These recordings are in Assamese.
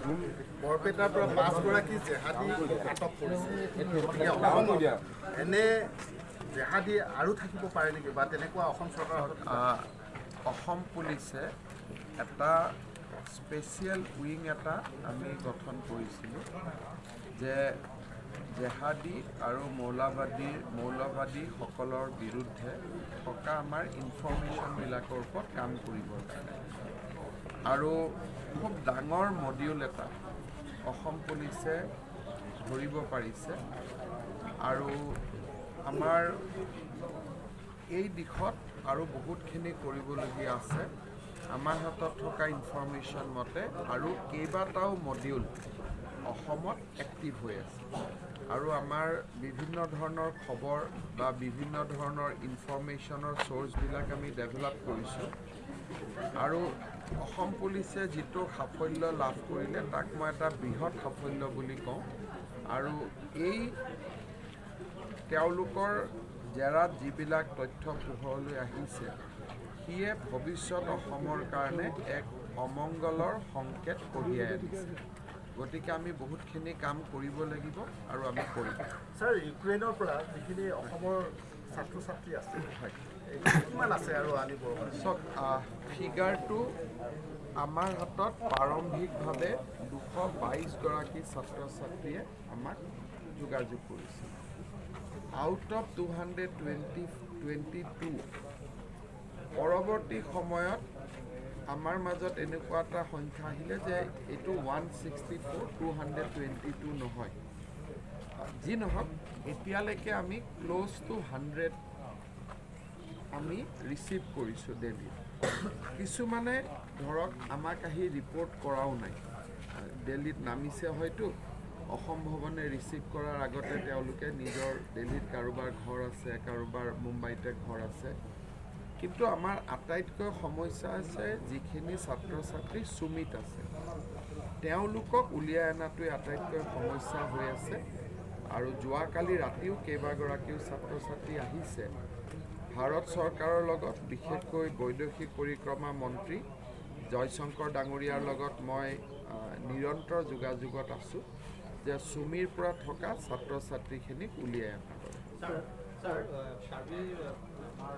বৰপেটাৰ পৰা 5 গৰাকী জেহাদী আটক কৰিছে। গতিকে অসমত এনে জেহাদী আৰু থাকিব পাৰে নেকি বা তেনেকুৱা অসম চৰকাৰৰ হাতত অসম পুলিচে এটা স্পেচিয়েল উইং এটা আমি গঠন কৰিছিলোঁ যে জেহাদী আৰু মৌলবাদীসকলৰ বিৰুদ্ধে থকা আমাৰ ইনফৰ্মেশ্যনবিলাকৰ ওপৰত কাম কৰিবৰ কাৰণে। আৰু খুব ডাঙৰ মডিউল এটা অসম পুলিচে ধৰিব পাৰিছে আৰু আমাৰ এই দিশত আৰু বহুতখিনি কৰিবলগীয়া আছে। আমাৰ হাতত থকা ইনফৰ্মেশ্যন মতে আৰু কেইবাটাও মডিউল অসমত এক্টিভ হৈ আছে আৰু আমাৰ বিভিন্ন ধৰণৰ খবৰ বা বিভিন্ন ধৰণৰ ইনফৰ্মেশ্যনৰ চ'ৰ্চবিলাক আমি ডেভেলপ কৰিছোঁ। আৰু অসম পুলিচে যিটো সাফল্য লাভ কৰিলে, তাক মই এটা বৃহৎ সাফল্য বুলি কওঁ। আৰু এই তেওঁলোকৰ জেৰাত যিবিলাক তথ্য পোহৰলৈ আহিছে, সিয়ে ভৱিষ্যত অসমৰ কাৰণে এক অমংগলৰ সংকেত কঢ়িয়াই আনিছে। গতিকে আমি বহুতখিনি কাম কৰিব লাগিব আৰু আমি কৰিম। ছাৰ, ইউক্ৰেইনৰ পৰা যিখিনি অসমৰ ছাত্ৰ ছাত্ৰী আছে, এই কিমান আছে আৰু আনিব? চাওক, ফিগাৰটো আমাৰ হাতত প্ৰাৰম্ভিকভাৱে 222 গৰাকী ছাত্ৰ ছাত্ৰীয়ে আমাক যোগাযোগ কৰিছে out of 222। পৰৱৰ্তী সময়ত আমাৰ মাজত এনেকুৱা এটা সংখ্যা আহিলে যে এইটো 164, 222 নহয়। যি নহওক, এতিয়ালৈকে আমি ক্ল'জ টু 100 আমি ৰিচিভ কৰিছোঁ দিল্লীত। কিছুমানে ধৰক আমাক আহি ৰিপৰ্ট কৰাও নাই, দিল্লীত নামিছে, হয়তো অসম ভৱনে ৰিচিভ কৰাৰ আগতে তেওঁলোকে নিজৰ দিল্লীত কাৰোবাৰ ঘৰ আছে, কাৰোবাৰ মুম্বাইতে ঘৰ আছে। কিন্তু আমাৰ আটাইতকৈ সমস্যা আছে যিখিনি ছাত্ৰ ছাত্ৰী চুমিত আছে, তেওঁলোকক উলিয়াই অনাটোৱে আটাইতকৈ সমস্যা হৈ আছে। আৰু যোৱাকালি ৰাতিও কেইবাগৰাকীও ছাত্ৰ ছাত্ৰী আহিছে। ভাৰত চৰকাৰৰ লগত, বিশেষকৈ বৈদেশিক পৰিক্ৰমা মন্ত্ৰী জয়শংকৰ ডাঙৰীয়াৰ লগত মই নিৰন্তৰ যোগাযোগত আছোঁ যে চুমিৰ পৰা থকা ছাত্ৰ ছাত্ৰীখিনিক উলিয়াই অনাৰ বাবে। ছাৰ ছাৰ কাৰ্বি আমাৰ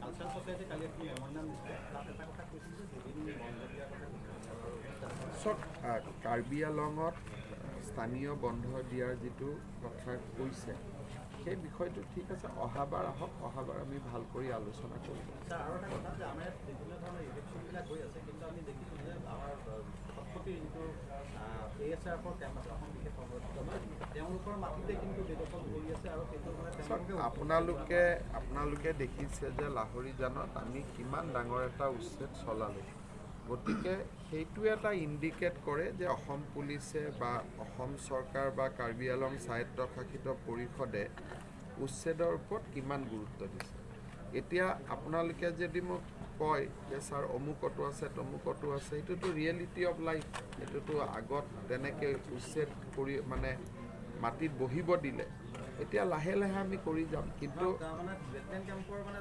কালচাৰেল ছ'চাইটি কালি এখন মেমৰেণ্ডাম দিছিলে, তাত এটা কথা কৈছিল যে জুবিন বন্ধ দিয়াৰ কথা কৈছিল। চাওক, কাৰ্বি আলঙত স্থানীয় বন্ধ দিয়াৰ যিটো কথা কৈছে, সেই বিষয়টো ঠিক আছে, অহাবাৰ আহক, অহাবাৰ আমি ভাল কৰি আলোচনা কৰিম। ছাৰ, আৰু এটা কথা যে আমাৰ ইয়াত বিভিন্ন ধৰণৰ ইভিকশ্যনবিলাক হৈ আছে, কিন্তু আমি দেখিছোঁ যে আমাৰ খটখটিৰ যিটো এ এছ আৰ এফৰ কেম্প আছে, অসম বিশেষ সংৰক্ষিত বাহিনী, তেওঁলোকৰ মাটিতে কিন্তু বেদখল কৰি আছে আৰু সেইটো মানে চাওক, তেওঁলোকে আপোনালোকে দেখিছে যে লাহৰীজানত আমি কিমান ডাঙৰ এটা উচ্ছেদ চলালোঁ। গতিকে সেইটোৱে এটা ইণ্ডিকেট কৰে যে অসম পুলিচে বা অসম চৰকাৰ বা কাৰ্বি আলং স্বায়ত্তশাসিত পৰিষদে উচ্ছেদৰ ওপৰত কিমান গুৰুত্ব দিছে। এতিয়া আপোনালোকে যদি মোক কয় যে ছাৰ, অমুকতো আছে, তমুকতো আছে, সেইটোতো ৰিয়েলিটি অফ লাইফ। এইটোতো আগত তেনেকৈ উচ্ছেদ কৰি মানে মাটিত বহিব দিলে, এতিয়া লাহে লাহে আমি কৰি যাম, কিন্তু মানে বেটেলিয়ন কেম্পৰ মানে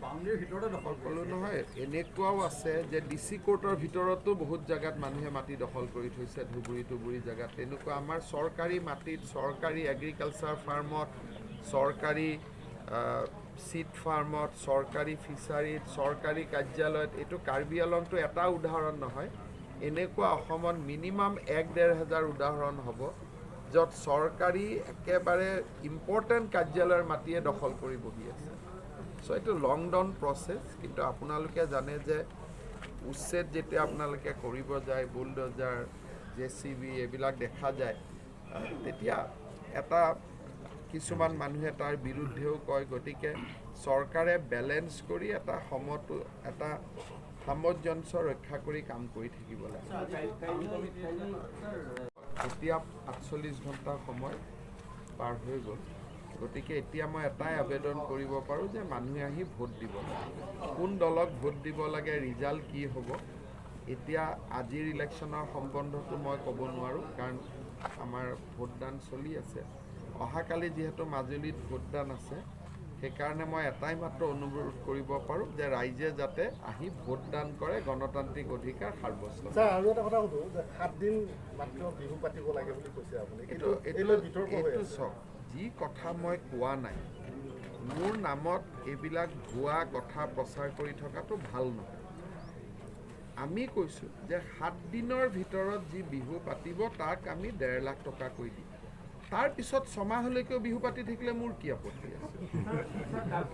বাউণ্ডেৰীৰ ভিতৰতে দখল ক'লো কৰিছে। নহয়, এনেকুৱাও আছে যে ডি চি কোৰ্টৰ ভিতৰতো বহুত জেগাত মানুহে মাটি দখল কৰি থৈছে, ধুবুৰী টুবুৰী জেগাত। তেনেকুৱা আমাৰ চৰকাৰী মাটিত, চৰকাৰী এগ্ৰিকালচাৰ ফাৰ্মত, চৰকাৰী চিড ফাৰ্মত, চৰকাৰী ফিচাৰীত, চৰকাৰী কাৰ্যালয়ত, এইটো কাৰ্বি আলংটো এটা উদাহৰণ নহয়, এনেকুৱা অসমত মিনিমাম 1-1.5 হাজাৰ উদাহৰণ হ'ব য'ত চৰকাৰী একেবাৰে ইম্পৰ্টেণ্ট কাৰ্যালয়ৰ মাটিয়ে দখল কৰি বহি আছে। চ' এইটো লং ৰান প্ৰচেছ। কিন্তু আপোনালোকে জানে যে উচ্ছেদ যেতিয়া আপোনালোকে কৰিব যায়, বুলডজাৰ, জেচিবি এইবিলাক দেখা যায়, তেতিয়া এটা কিছুমান মানুহে তাৰ বিৰুদ্ধেও কয়। গতিকে চৰকাৰে বেলেঞ্চ কৰি এটা সামঞ্জস্য ৰক্ষা কৰি কাম কৰি থাকিব লাগে। এতিয়া 48 ঘণ্টা সময় পাৰ হৈ গ'ল। গতিকে এতিয়া মই এটাই আবেদন কৰিব পাৰোঁ যে মানুহে আহি ভোট দিব লাগে। কোন দলক ভোট দিব লাগে, ৰিজাল্ট কি হ'ব, এতিয়া আজিৰ ইলেকশ্যনৰ সম্বন্ধটো মই ক'ব নোৱাৰোঁ, কাৰণ আমাৰ ভোটদান চলি আছে। অহাকালি যিহেতু মাজুলীত ভোটদান আছে, সেইকাৰণে মই এটাই মাত্ৰ অনুৰোধ কৰিব পাৰোঁ যে ৰাইজে যাতে আহি ভোটদান কৰে, গণতান্ত্ৰিক অধিকাৰ সাব্যস্ত। ছাৰ, আৰু এটা কথা সুধো যে 7 দিন মাত্ৰ বিহু পাতিব লাগে বুলি কৈছে আপুনি, কিন্তু এইলৈ বিতৰ্ক হৈ আছে। চাওক, যি কথা মই কোৱা নাই, মোৰ নামত এইবিলাক ভুৱা কথা প্ৰচাৰ কৰি থকাটো ভাল নহয়। আমি কৈছোঁ যে 7 দিনৰ ভিতৰত যি বিহু পাতিব তাক আমি 1.5 লাখ টকাকৈ দিম। তাৰপিছত ছমাহলৈকেও বিহু পাতি থাকিলে মোৰ কি আপত্তি আছে?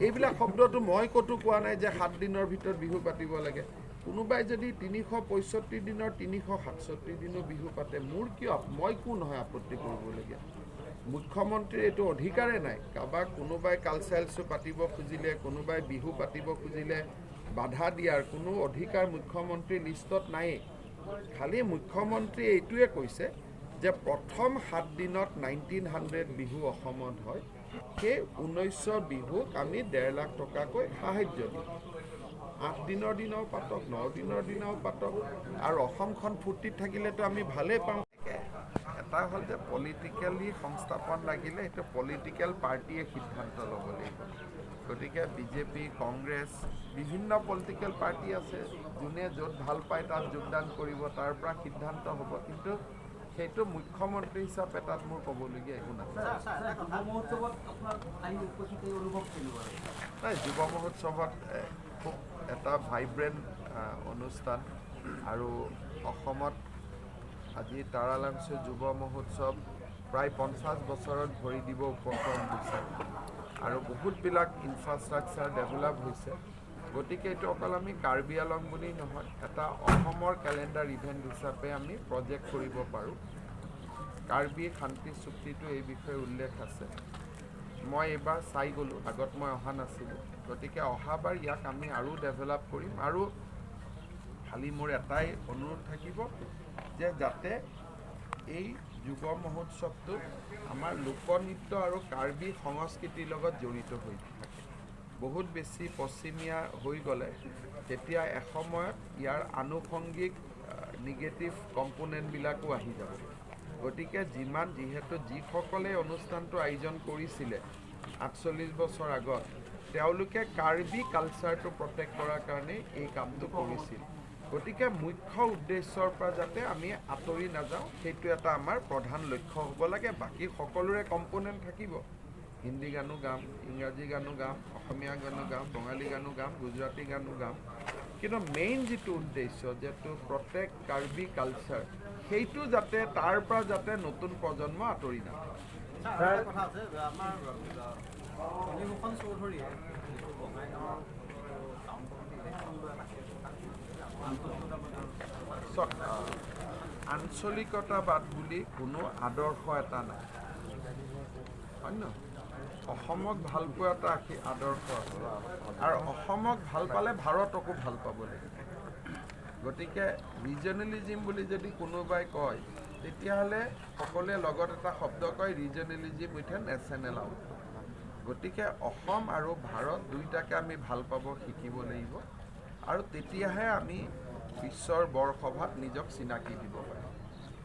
এইবিলাক শব্দটো মই ক'তো কোৱা নাই যে 7 দিনৰ ভিতৰত বিহু পাতিব লাগে। কোনোবাই যদি 365 দিনৰ 367 দিনো বিহু পাতে, মোৰ কিয়, মই কোন নহয় আপত্তি কৰিবলগীয়া? মুখ্যমন্ত্ৰীৰ এইটো অধিকাৰে নাই। কাৰোবাক কোনোবাই কালচাৰেল শ্ব' পাতিব খুজিলে, কোনোবাই বিহু পাতিব খুজিলে বাধা দিয়াৰ কোনো অধিকাৰ মুখ্যমন্ত্ৰীৰ লিষ্টত নায়েই। খালি মুখ্যমন্ত্ৰীয়ে এইটোৱে কৈছে যে প্ৰথম 7 দিনত 1900 বিহু অসমত হয়, সেই 1900 বিহুক আমি 1.5 লাখ টকাকৈ সাহাৰ্য দিম। 8 দিনৰ দিনাও পাতক, 9 দিনৰ দিনাও পাতক, আৰু অসমখন ফূৰ্তিত থাকিলেতো আমি ভালেই পাওঁ। এটা হ'ল যে পলিটিকেলি সংস্থাপন লাগিলে সেইটো পলিটিকেল পাৰ্টীয়ে সিদ্ধান্ত ল'ব লাগিব। গতিকে বিজেপি, কংগ্ৰেছ, বিভিন্ন পলিটিকেল পাৰ্টি আছে, যোনে য'ত ভাল পায় তাত যোগদান কৰিব, তাৰ পৰা সিদ্ধান্ত হ'ব। কিন্তু সেইটো মুখ্যমন্ত্ৰী হিচাপে তাত মোৰ ক'বলগীয়া একো নাই। নাই, যুৱ মহোৎসৱত খুব এটা ভাইব্ৰেণ্ট অনুষ্ঠান, আৰু অসমত আজি তাৰালাংচু যুৱ মহোৎসৱ প্ৰায় 50 বছৰত ভৰি দিব উপক্ৰম হৈছে, আৰু বহুতবিলাক ইনফ্ৰাষ্ট্ৰাকচাৰ ডেভেলপ হৈছে। গতিকে এইটো অকল আমি কাৰ্বি আলং বুলি নহয়, এটা অসমৰ কেলেণ্ডাৰ ইভেণ্ট হিচাপে আমি প্ৰজেক্ট কৰিব পাৰোঁ। কাৰ্বি শান্তি চুক্তিটো এই বিষয়ে উল্লেখ আছে। মই এইবাৰ চাই গ'লোঁ, আগত মই অহা নাছিলোঁ। গতিকে অহাবাৰ ইয়াক আমি আৰু ডেভেলপ কৰিম। আৰু খালি মোৰ এটাই অনুৰোধ থাকিব যে যাতে এই যুৱ মহোৎসৱটো আমাৰ লোকনৃত্য আৰু কাৰ্বি সংস্কৃতিৰ লগত জড়িত হৈ থাকে। বহুত বেছি পশ্চিমীয়া হৈ গ'লে তেতিয়া এসময়ত ইয়াৰ আনুষংগিক নিগেটিভ কম্পনেণ্টবিলাকো আহি যাব। গতিকে যিহেতু যিসকলে অনুষ্ঠানটো আয়োজন কৰিছিলে 48 বছৰ আগত, তেওঁলোকে কাৰ্বি কালচাৰটো প্ৰটেক্ট কৰাৰ কাৰণে এই কামটো কৰিছিল। গতিকে মুখ্য উদ্দেশ্যৰ পৰা যাতে আমি আঁতৰি নাযাওঁ, সেইটো এটা আমাৰ প্ৰধান লক্ষ্য হ'ব লাগে। বাকী সকলোৰে কম্পনেণ্ট থাকিব, হিন্দী গানো গাম, ইংৰাজী গানো গাম, অসমীয়া গানো গাম, বঙালী গানো গাম, গুজৰাটী গানো গাম, কিন্তু মেইন যিটো উদ্দেশ্য যে টু প্ৰটেক্ট কাৰ্বি কালচাৰ, সেইটো যাতে তাৰ পৰা যাতে নতুন প্ৰজন্ম আঁতৰি নাযায়। কথা আছে, আমাৰ ফণীভূষণ চৌধুৰীয়ে বঙাইগাঁৱৰ আঞ্চলিকতাবাদ বুলি কোনো আদৰ্শ এটা নাই, হয় নহয়? অসমক ভালপোৱা এটা আদৰ্শ আছে, আৰু অসমক ভাল পালে ভাৰতকো ভাল পাব লাগিব। গতিকে ৰিজনেলিজিম বুলি যদি কোনোবাই কয়, তেতিয়াহ'লে সকলোৱে লগত এটা শব্দ কয়, regionalism with a national outlook. গতিকে অসম আৰু ভাৰত দুয়োটাকে আমি ভাল পাব শিকিব লাগিব, আৰু তেতিয়াহে আমি বিশ্বৰ বৰসভাত নিজক চিনাকি দিব পাৰিম।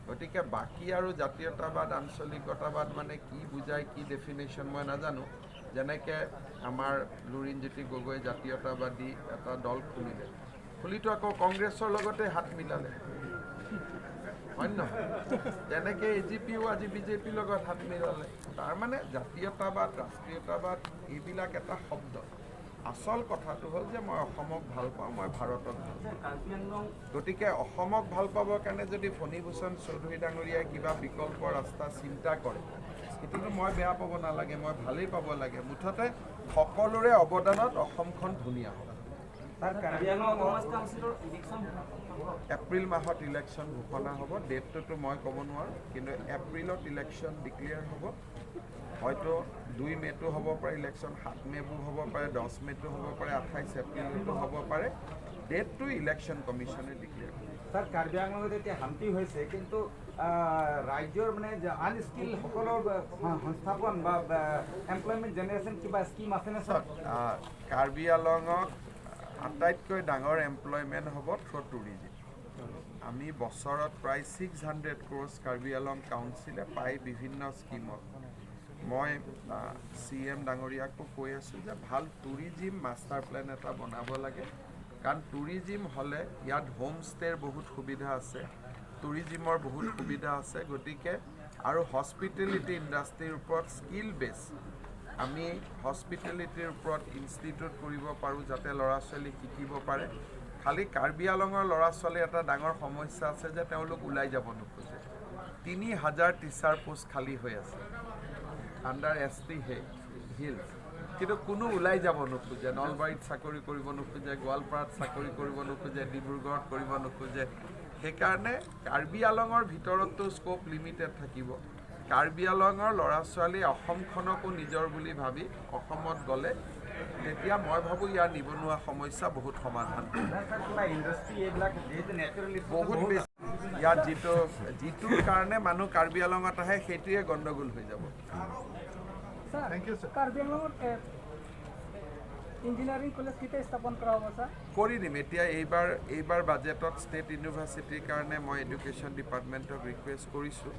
গতিকে বাকী আৰু জাতীয়তাবাদ, আঞ্চলিকতাবাদ মানে কি বুজায়, কি ডেফিনেশ্যন মই নাজানো। যেনেকৈ আমাৰ লুৰিণজ্যোতি গগৈ জাতীয়তাবাদী এটা দল খুলিলে, খুলিতো আকৌ কংগ্ৰেছৰ লগতে হাত মিলালে, হয় নহয়? তেনেকৈ এ জি পিও আজি বিজেপিৰ লগত হাত মিলালে। তাৰমানে জাতীয়তাবাদ, ৰাষ্ট্ৰীয়তাবাদ এইবিলাক এটা শব্দ। আচল কথাটো হ'ল যে মই অসমক ভাল পাওঁ, মই ভাৰতক ভাল পাওঁ। গতিকে অসমক ভাল পাবৰ কাৰণে যদি ফণীভূষণ চৌধুৰী ডাঙৰীয়াই কিবা বিকল্প ৰাস্তা চিন্তা কৰে, সেইটোতো মই বেয়া পাব নালাগে, মই ভালেই পাব লাগে। মুঠতে সকলোৰে অৱদানত অসমখন ধুনীয়া হ'ব। এপ্ৰিল মাহত ইলেকশ্যন ঘোষণা হ'ব, ডেটটোতো মই ক'ব নোৱাৰোঁ, কিন্তু এপ্ৰিলত ইলেকশ্যন ডিক্লেয়াৰ হ'ব। হয়তো 2 মে'টো হ'ব পাৰে ইলেকশ্যন, 7 মে'টো হ'ব পাৰে, 10 মে'টো হ'ব পাৰে, 28 এপ্ৰিলতো হ'ব পাৰে। ডেটটো ইলেকশ্যন কমিশ্যনে ডিক্লেয়াৰ কৰিব। ছাৰ, কাৰ্বি আংলঙত এতিয়া শান্তি হৈছে, কিন্তু ৰাজ্যৰ মানে আনস্কিল সকলৰ সংস্থাপন বা এমপ্লয়মেণ্ট জেনেৰেশ্যন কিবা স্কিম আছেনে ছাৰ? কাৰ্বি আংলঙত আটাইতকৈ ডাঙৰ এমপ্লয়মেণ্ট হ'ব থ্ৰু টুৰিজিম। আমি বছৰত প্ৰায় 600 ক্ৰ'ৰ্ছ কাৰ্বি আংলং কাউন্সিলে পায় বিভিন্ন স্কিমত। মই চি এম ডাঙৰীয়াকো কৈ আছোঁ যে ভাল টুৰিজিম মাষ্টাৰ প্লেন এটা বনাব লাগে, কাৰণ টুৰিজিম হ'লে ইয়াত হোমষ্টেৰ বহুত সুবিধা আছে, টুৰিজিমৰ বহুত সুবিধা আছে। গতিকে আৰু হস্পিটেলিটি ইণ্ডাষ্ট্ৰীৰ ওপৰত স্কিল বেছ আমি হস্পিটেলিটিৰ ওপৰত ইনষ্টিটিউট কৰিব পাৰোঁ, যাতে ল'ৰা ছোৱালী শিকিব পাৰে। খালি কাৰ্বি আলঙৰ ল'ৰা ছোৱালীৰ এটা ডাঙৰ সমস্যা আছে যে তেওঁলোক ওলাই যাব নোখোজে। 3000 টিচাৰ পোষ্ট খালী হৈ আছে আণ্ডাৰ এছ টি হিলছ, কিন্তু কোনো ওলাই যাব নোখোজে। নলবাৰীত চাকৰি কৰিব নোখোজে, গোৱালপাৰাত চাকৰি কৰিব নোখোজে, ডিব্ৰুগড়ত কৰিব নোখোজে। সেইকাৰণে কাৰ্বি আলঙৰ ভিতৰততো স্ক'প লিমিটেড থাকিব। কাৰ্বি আলঙৰ ল'ৰা ছোৱালী অসমখনকো নিজৰ বুলি ভাবি অসমত গ'লে তেতিয়া মই ভাবোঁ ইয়াৰ নিবনুৱা সমস্যা বহুত সমাধান হ'ব। ছাৰ, কিবা ইণ্ডাষ্ট্ৰী এইবিলাক যিহেতু নেচাৰেল বহুত বেছি ইয়াত যিটোৰ কাৰণে মানুহ কাৰ্বি আলঙত আহে, সেইটোৱে গণ্ডগোল হৈ যাব। Sir. Thank you, sir. Karbi আংলঙত ইঞ্জিনিয়াৰিং কলেজ কেতিয়া স্থাপন কৰা হ'ব, ছাৰ? কৰি দিম। এতিয়া এইবাৰ বাজেটত ষ্টেট ইউনিভাৰ্চিটিৰ কাৰণে মই এডুকেশ্যন ডিপাৰ্টমেণ্টক ৰিকুৱেষ্ট কৰিছোঁ।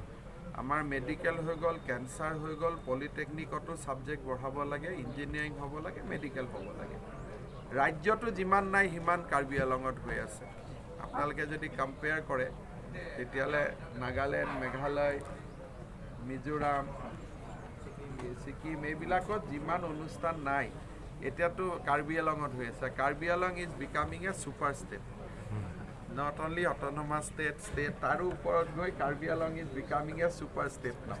আমাৰ মেডিকেল হৈ গ'ল, কেঞ্চাৰ হৈ গ'ল, পলিটেকনিকতো ছাবজেক্ট বঢ়াব লাগে, ইঞ্জিনিয়াৰিং হ'ব লাগে, মেডিকেল হ'ব লাগে। ৰাজ্যতো যিমান নাই, সিমান কাৰ্বি আলঙত হৈ আছে। আপোনালোকে যদি কম্পেয়াৰ কৰে, তেতিয়াহ'লে নাগালেণ্ড, মেঘালয়, মিজোৰাম, ছিকিম এইবিলাকত যিমান অনুষ্ঠান নাই, এতিয়াতো কাৰ্বি আলঙত হৈ আছে। Karbi Anglong is becoming a super state, not only autonomous state, তাৰো ওপৰত গৈ Karbi Anglong is becoming a super state now.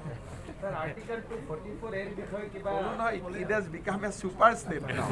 Sir, article 244 এৰ বিষয়ে কিবা? ক'লো নহয়, it has become a super state now.